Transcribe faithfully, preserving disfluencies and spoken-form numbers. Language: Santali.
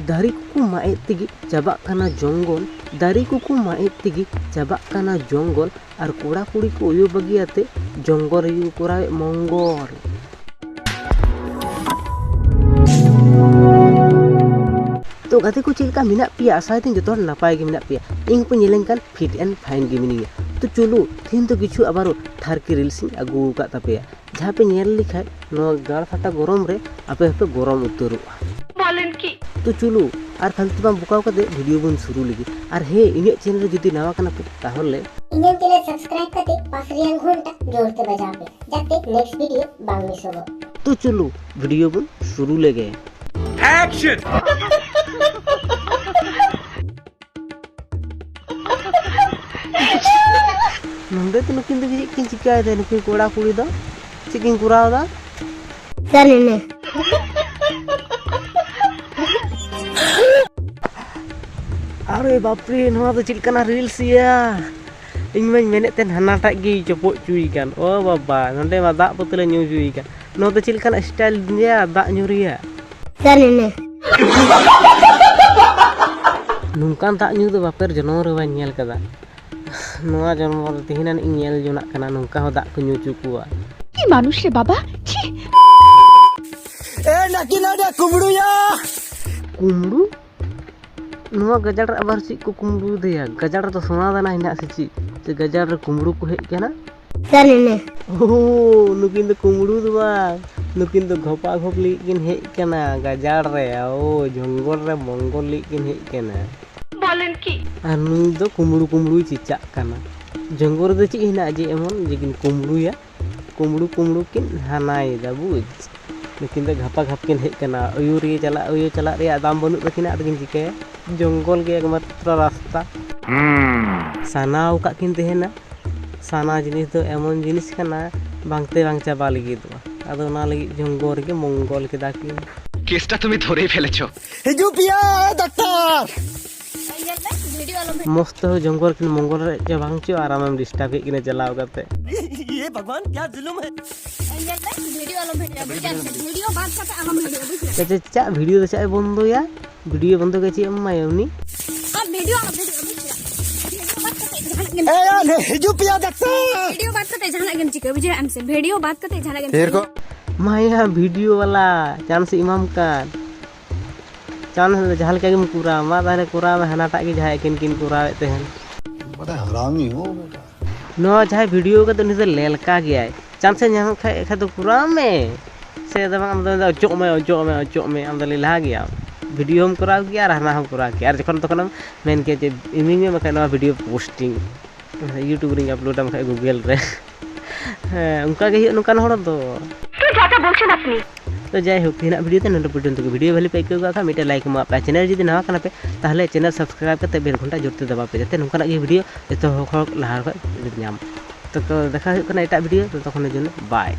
ᱫᱟᱨᱮ ᱠᱚᱠᱚ ᱢᱟᱜ ᱮᱫ ᱛᱮᱜᱮ ᱪᱟᱵᱟᱜ ᱠᱟᱱᱟ ᱡᱚᱝᱜᱚᱞ᱾ ᱫᱟᱨᱮ ᱠᱚᱠᱚ ᱢᱟᱜ ᱮᱫ ᱛᱮᱜᱮ ᱪᱟᱵᱟᱜ ᱠᱟᱱᱟ ᱡᱚᱝᱜᱚᱞ᱾ ᱟᱨ ᱠᱚᱲᱟ ᱠᱩᱲᱤ ᱠᱚ ᱩᱭᱩ ᱵᱟᱹᱜᱤᱭᱟᱛᱮ ᱡᱚᱝᱜᱚᱞ ᱨᱮᱜᱮ ᱠᱚ ᱠᱚᱨᱟᱣᱮᱫ ᱢᱚᱝᱜᱚᱞ᱾ ᱛᱚ ᱜᱟᱛᱮ ᱠᱚ, ᱪᱮᱫ ᱞᱮᱠᱟ ᱢᱮᱱᱟᱜ ᱯᱮᱭᱟ? ᱟᱥᱟᱭ ᱫᱟᱹᱧ ᱡᱚᱛᱚ ᱦᱚᱲ ᱱᱟᱯᱟᱭ ᱜᱮ ᱢᱮᱱᱟᱜ ᱯᱮᱭᱟ᱾ ᱤᱧ ᱦᱚᱸᱯᱮ ᱧᱮᱞᱮᱧ ᱠᱟᱱ fit and fine ᱜᱮ ᱢᱤᱱᱟᱹᱧᱟ᱾ ᱛᱚ ᱪᱚᱞᱚ, ᱛᱮᱦᱮᱧ ᱫᱚ ᱠᱤᱪᱷᱩ ᱟᱵᱟᱨ ᱴᱷᱟᱨᱠᱤ reels ᱤᱧ ᱟᱹᱜᱩ ᱟᱠᱟᱫ ᱛᱟᱯᱮᱭᱟ, ᱡᱟᱦᱟᱸ ᱯᱮ ᱧᱮᱞ ᱞᱮᱠᱷᱟᱡ ᱱᱚᱣᱟ ᱜᱟᱲ ᱯᱷᱟᱴᱟ ᱜᱚᱨᱚᱢ ᱨᱮ ᱟᱯᱮ ᱦᱚᱸᱯᱮ ᱜᱚᱨᱚᱢ ᱩᱛᱟᱹᱨᱚᱜᱼᱟ᱾ ᱛᱚ ᱪᱚᱞᱚ, ᱟᱨ ᱯᱷᱟᱞᱛᱩ ᱵᱟᱝ ᱵᱚᱠᱟᱣ ᱠᱟᱛᱮ video ᱵᱚᱱ ᱥᱩᱨᱩ ᱞᱮᱜᱮ᱾ ᱟᱨ ᱦᱮᱸ, ᱤᱧᱟᱹᱜ channel ᱨᱮ ᱡᱩᱫᱤ ᱱᱟᱣᱟ ᱠᱟᱱᱟ ᱯᱮ, ᱛᱟᱦᱚᱞᱮ ᱤᱧᱟᱹᱜ channel subscribe ᱠᱟᱛᱮ ᱯᱟᱥ ᱨᱮᱭᱟᱜ ᱜᱷᱚᱱᱴᱟ ᱡᱳᱨ ᱛᱮ ᱵᱟᱡᱟᱣ ᱯᱮ, ᱡᱟᱛᱮ next video ᱵᱟᱝ ᱢᱤᱥᱚᱜᱚᱜ᱾ ᱛᱚ ᱪᱚᱞᱚ, video ᱵᱚᱱ ᱥᱩᱨᱩ ᱞᱮᱜᱮ᱾ Action! ᱱᱚᱸᱰᱮ ᱫᱚ ᱱᱩᱠᱤᱱ ᱫᱚ ᱪᱮᱫ ᱠᱤᱱ ᱪᱤᱠᱟᱹᱭᱮᱫᱟ? ᱱᱩᱠᱤᱱ ᱠᱚᱲᱟ ᱠᱩᱲᱤ ᱫᱚ ᱪᱮᱫ ᱠᱤᱱ ᱠᱚᱨᱟᱣ ᱮᱫᱟ? ᱥᱟᱨ, ᱱᱮ᱾ ᱟᱨᱮ ᱵᱟᱯᱨᱮ, ᱱᱚᱣᱟ ᱫᱚ ᱪᱮᱫ ᱞᱮᱠᱟᱱᱟᱜ reels ᱭᱟ? ᱤᱧ ᱢᱟᱧ ᱢᱮᱱᱮᱫ ᱛᱟᱦᱮᱱ ᱦᱟᱱᱟᱴᱟᱜ ᱜᱮ ᱪᱚᱯᱚᱡ ᱦᱚᱪᱚᱭ ᱠᱟᱱ᱾ ᱚ ᱵᱟᱵᱟ, ᱱᱚᱸᱰᱮ ᱢᱟ ᱫᱟᱜ ᱵᱳᱛᱚᱞᱮ ᱧᱩ ᱦᱚᱪᱚᱭ ᱠᱟᱱ᱾ ᱱᱚᱣᱟ ᱫᱚ ᱪᱮᱫ ᱞᱮᱠᱟᱱᱟᱜ style ᱭᱟ ᱫᱟᱜ ᱧᱩ ᱨᱮᱭᱟᱜ? ᱥᱟᱨ, ᱱᱮ᱾ ᱱᱚᱝᱠᱟᱱ ᱫᱟᱜ ᱧᱩ ᱫᱚ ᱵᱟᱯᱮᱨ ᱡᱚᱱᱚᱢ ᱨᱮ ᱵᱟᱹᱧ ᱧᱮᱞ ᱠᱟᱫᱟ᱾ ᱱᱚᱣᱟ ᱡᱚᱱᱢᱚ ᱨᱮ ᱛᱮᱦᱮᱧ ᱟᱹᱱᱤᱡ ᱤᱧ ᱧᱮᱞ ᱡᱚᱱᱟᱜ ᱠᱟᱱᱟ, ᱱᱚᱝᱠᱟ ᱦᱚᱸ ᱫᱟᱜ ᱠᱚ ᱧᱩ ᱦᱚᱪᱚ ᱠᱚᱣᱟ᱾ কি মানুষ রে বাবা, ছি। এ নাকি না রে কুমড়ুয়া। কুমড়ু? ᱱᱚᱣᱟ ᱜᱟᱡᱟᱲ ᱨᱮ ᱟᱵᱟᱨ ᱪᱮᱫ ᱠᱚ ᱠᱩᱢᱵᱽᱲᱩᱭᱮᱫᱟ? ᱜᱟᱡᱟᱲ ᱨᱮᱫᱚ ᱥᱚᱱᱟ ᱫᱟᱱᱟ ᱦᱮᱱᱟᱜ ᱥᱮ ᱪᱮᱫ? ᱥᱮ ᱜᱟᱡᱟᱲ ᱨᱮ ᱠᱩᱢᱵᱽᱲᱩ ᱠᱚ ᱦᱮᱡ ᱠᱟᱱᱟ? ᱥᱟᱨ, ᱱᱮ᱾ ᱳ, ᱱᱩᱠᱤᱱ ᱫᱚ ᱠᱩᱢᱵᱽᱲᱩ ᱫᱚ ᱵᱟᱝ, ᱱᱩᱠᱤᱱ ᱫᱚ ᱜᱷᱚᱯᱟ ᱜᱷᱚᱯ ᱞᱟᱹᱜᱤᱫ ᱠᱤᱱ ᱦᱮᱡ ᱠᱟᱱᱟ ᱜᱟᱡᱟᱲ ᱨᱮ᱾ ᱳ, ᱡᱚᱝᱜᱚᱞ ᱨᱮ ᱢᱚᱝᱜᱚᱞ ᱞᱟᱹᱜᱤᱫ ᱠᱤᱱ ᱦᱮᱡ ᱠᱟᱱᱟ᱾ ᱵᱚᱞᱮᱱ ᱠᱤ? ᱟᱨ ᱱᱩᱭ ᱫᱚ ᱠᱩᱢᱵᱽᱲᱩ ᱠᱩᱢᱵᱽᱲᱩᱭ ᱪᱮᱪᱟᱜ ᱠᱟᱱᱟ᱾ ᱡᱚᱝᱜᱚᱞ ᱨᱮᱫᱚ ᱪᱮᱫ ᱦᱮᱱᱟᱜᱼᱟ ᱡᱮ ᱮᱢᱚᱱ ᱡᱮ ᱠᱤᱱ ᱠᱩᱢᱵᱽᱲᱩᱭᱟ? ᱠᱩᱢᱵᱽᱲᱩ ᱠᱩᱢᱵᱽᱲᱩ ᱠᱤᱱ ᱦᱟᱱᱟᱭᱮᱫᱟ, ᱵᱩᱡᱽ? ᱱᱩᱠᱤᱱ ᱫᱚ ᱜᱷᱟᱯᱟ ᱜᱷᱟᱯ ᱠᱤᱱ ᱦᱮᱡ ᱠᱟᱱᱟ᱾ ᱩᱭᱩᱨ ᱨᱮ ᱪᱟᱞᱟᱜ, ᱩᱭᱩ ᱪᱟᱞᱟᱜ ᱨᱮᱭᱟᱜ ᱫᱟᱢ ᱵᱟᱹᱱᱩᱜ ᱛᱟᱹᱠᱤᱱᱟ, ᱟᱫᱚ ᱠᱤᱱ ᱪᱤᱠᱟᱹᱭᱟ? ᱡᱚᱝᱜᱚᱞ ᱜᱮ ᱮᱠᱢᱟᱛᱨᱚ ᱨᱟᱥᱛᱟ᱾ ᱥᱟᱱᱟᱣ ᱠᱟᱜ ᱠᱤᱱ ᱛᱟᱦᱮᱱᱟ᱾ ᱥᱟᱱᱟ ᱡᱤᱱᱤᱥ ᱫᱚ ᱮᱢᱚᱱ ᱡᱤᱱᱤᱥ ᱠᱟᱱᱟ, ᱵᱟᱝᱛᱮ ᱵᱟᱝ ᱪᱟᱵᱟ ᱞᱟᱹᱜᱤᱫᱚᱜᱼᱟ᱾ ᱟᱫᱚ ᱚᱱᱟ ᱞᱟᱹᱜᱤᱫ ᱡᱚᱝᱜᱚᱞ ᱨᱮᱜᱮ ᱢᱚᱝᱜᱚᱞ ᱠᱮᱫᱟ ᱠᱤᱱ᱾ কেসটা তুমি ধরেই ফেলেছো। ᱦᱤᱡᱩᱜ ᱯᱮᱭᱟ, ᱰᱟᱠᱛᱟᱨ! ᱢᱚᱡᱽ ᱛᱮᱦᱚᱸ ᱡᱚᱝᱜᱚᱞ ᱨᱮᱠᱤᱱ ᱢᱚᱝᱜᱚᱞ ᱨᱮ ᱪᱚ ᱵᱟᱝ ᱪᱚ ᱟᱨ ᱟᱢᱮᱢ disturb ᱮᱫ ᱠᱤᱱᱟ ᱪᱟᱞᱟᱣ ᱠᱟᱛᱮ᱾ ᱧᱮᱞ ᱢᱮ, ᱵᱷᱤᱰᱤᱭᱳ ᱟᱞᱚᱢ ᱵᱷᱤᱰᱤᱭᱳ, ᱵᱩᱡᱷᱟᱹᱣ ᱠᱮᱫᱟ? ᱵᱷᱤᱰᱤᱭᱳ ᱵᱟᱫ ᱠᱟᱛᱮ ᱟᱞᱚᱢ ᱵᱷᱤᱰᱤᱭᱳ, ᱵᱩᱡᱷᱟᱹᱣ ᱠᱮᱫᱟ? ᱪᱮᱫ ᱪᱮᱫ ᱵᱷᱤᱰᱤᱭᱳ ᱫᱚ ᱪᱮᱫ ᱮ ᱵᱚᱱᱫᱚᱭᱟ? ᱵᱷᱤᱰᱤᱭᱳ ᱵᱚᱱᱫᱚ ᱜᱮ ᱪᱮᱫ ᱮᱢ ᱮᱢᱟᱭᱟ ᱩᱱᱤ? ᱟᱨ ᱵᱷᱤᱰᱤᱭᱳ ᱟᱞᱚ, ᱵᱷᱤᱰᱤᱭᱳ ᱵᱷᱤᱰᱤᱭᱳ ᱵᱟᱫ ᱠᱟᱛᱮ ᱡᱟᱦᱟᱱᱟᱜ ᱜᱮᱢ ᱮ, ᱟᱞᱮ ᱦᱤᱡᱩᱜ ᱯᱮᱭᱟ ᱰᱟᱠᱛᱟᱨ᱾ ᱵᱷᱤᱰᱤᱭᱳ ᱵᱟᱫ ᱠᱟᱛᱮ ᱡᱟᱦᱟᱱᱟᱜ ᱜᱮᱢ ᱪᱤᱠᱟᱹ, ᱵᱩᱡᱷᱟᱹᱣ ᱮᱢ ᱥᱮ? ᱵᱷᱤᱰᱤᱭᱳ ᱵᱟᱫ ᱠᱟᱛᱮ ᱡᱟᱦᱟᱱᱟᱜ ᱜᱮᱢ ᱛᱷᱤᱨ ᱠᱚ᱾ ᱢᱟᱭᱟ ᱵᱷᱤᱰᱤᱭᱳ ᱵᱟᱞᱟ ᱪᱟᱱᱥ ᱮ ᱮᱢᱟᱢ ᱠᱟᱱ᱾ ᱪᱟᱱᱥ ᱫᱚ ᱡᱟᱦᱟᱸ ᱞᱮᱠᱟ ᱜᱮᱢ ᱠᱚᱨᱟᱣ, ᱢᱟ ᱛᱟᱦᱞᱮ ᱠᱚᱨᱟᱣ ᱢᱮ, ᱦᱟᱱᱟᱴᱟᱜ ᱜᱮ ᱡᱟᱦᱟᱸ ᱮᱠᱮᱱ ᱠᱤᱱ ᱠᱚᱨᱟᱣᱮᱫ ᱛᱟᱦᱮᱱ᱾ ᱵᱟᱰᱟ ᱦᱟᱨᱟᱢᱤ ᱦᱚ ᱵᱮᱴᱟ᱾ ᱱᱚᱣᱟ ᱡᱟᱦᱟᱸᱭ ᱵᱷᱤᱰᱤᱭᱳ ᱠᱟᱫᱟ ᱩᱱᱤ ᱫᱚ ᱞᱮᱞᱠᱟ ᱜᱮᱭᱟᱭ᱾ ᱪᱟᱱᱥ ᱮ ᱧᱟᱢ ᱠᱷᱟᱡ ᱮᱠᱷᱟᱡ ᱫᱚ ᱠᱚᱨᱟᱣ ᱢᱮ᱾ ᱥᱮ ᱫᱚ ᱵᱟᱝ, ᱟᱢ ᱫᱚ ᱢᱮᱱᱫᱟ, "ᱚᱪᱚᱜ ᱢᱮ, ᱚᱪᱚᱜ ᱢᱮ, ᱚᱪᱚᱜ ᱢᱮ", ᱟᱢ ᱫᱚ ᱞᱮᱞᱦᱟ ᱜᱮᱭᱟᱢ᱾ ᱵᱷᱤᱰᱤᱭᱳ ᱦᱚᱸᱢ ᱠᱚᱨᱟᱣ ᱜᱮᱭᱟ ᱟᱨ ᱦᱟᱱᱟ ᱦᱚᱸᱢ ᱠᱚᱨᱟᱣ ᱜᱮᱭᱟ, ᱟᱨ ᱡᱚᱠᱷᱚᱱ ᱛᱚᱠᱷᱚᱱᱮᱢ ᱢᱮᱱ ᱠᱮᱭᱟ ᱡᱮ, "ᱤᱢᱟᱹᱧ ᱢᱮ, ᱵᱟᱠᱷᱟᱡ ᱱᱚᱣᱟ ᱵᱷᱤᱰᱤᱭᱳ ᱯᱳᱥᱴᱤᱝ, YouTube ᱨᱤᱧ ᱟᱯᱞᱳᱰᱟ, ᱵᱟᱠᱷᱟᱡ ᱜᱩᱜᱮᱞ ᱨᱮ᱾" ᱦᱮᱸ, ᱚᱱᱠᱟ ᱜᱮ ᱦᱩᱭᱩᱜ ᱱᱚᱝᱠᱟᱱ ᱦᱚᱲ ᱫᱚ᱾ ᱛᱚ ᱡᱟᱭᱦᱳᱠ, ᱛᱮᱦᱮᱧᱟᱜ ᱵᱷᱤᱰᱤᱭᱳ ᱫᱚ ᱱᱚᱰᱮ ᱯᱚᱨᱡᱚᱱᱛᱚ ᱜᱮ᱾ ᱵᱷᱤᱰᱤᱭᱳ ᱵᱷᱟᱞᱮ ᱯᱮ ᱟᱹᱭᱠᱟᱹᱣ ᱠᱟᱜ ᱠᱷᱟᱱ ᱢᱤᱫᱴᱮᱱ ᱞᱟᱭᱤᱠ ᱮᱢᱟᱜ ᱯᱮ᱾ ᱪᱮᱱᱮᱞ ᱡᱩᱫᱤ ᱱᱟᱣᱟ ᱠᱟᱱᱟ ᱯᱮ, ᱛᱟᱦᱞᱮ ᱪᱮᱱᱮᱞ ᱥᱟᱵᱥᱠᱨᱟᱭᱤᱵ ᱠᱟᱛᱮ ᱵᱮᱞ ᱜᱷᱚᱱᱴᱟ ᱡᱳᱨ ᱛᱮ ᱫᱟᱵᱟᱣ ᱯᱮ, ᱡᱟᱛᱮ ᱱᱚᱝᱠᱟᱱᱟᱜ ᱜᱮ ᱵᱷᱤᱰᱤᱭᱳ ᱡᱚᱛᱚ ᱦᱚᱲ ᱞᱟᱦᱟ ᱠᱷᱚᱡ ᱧᱟᱢ᱾ ᱛᱚ, ᱛᱚ ᱫᱮᱠᱷᱟ ᱦᱩᱭᱩᱜ ᱠᱟᱱᱟ ᱮᱴᱟᱜ ᱵᱷᱤᱰᱤᱭᱳ, ᱛᱚᱛᱚᱠᱷᱚᱱ ᱡᱚᱱᱱᱚ ᱵᱟᱭ᱾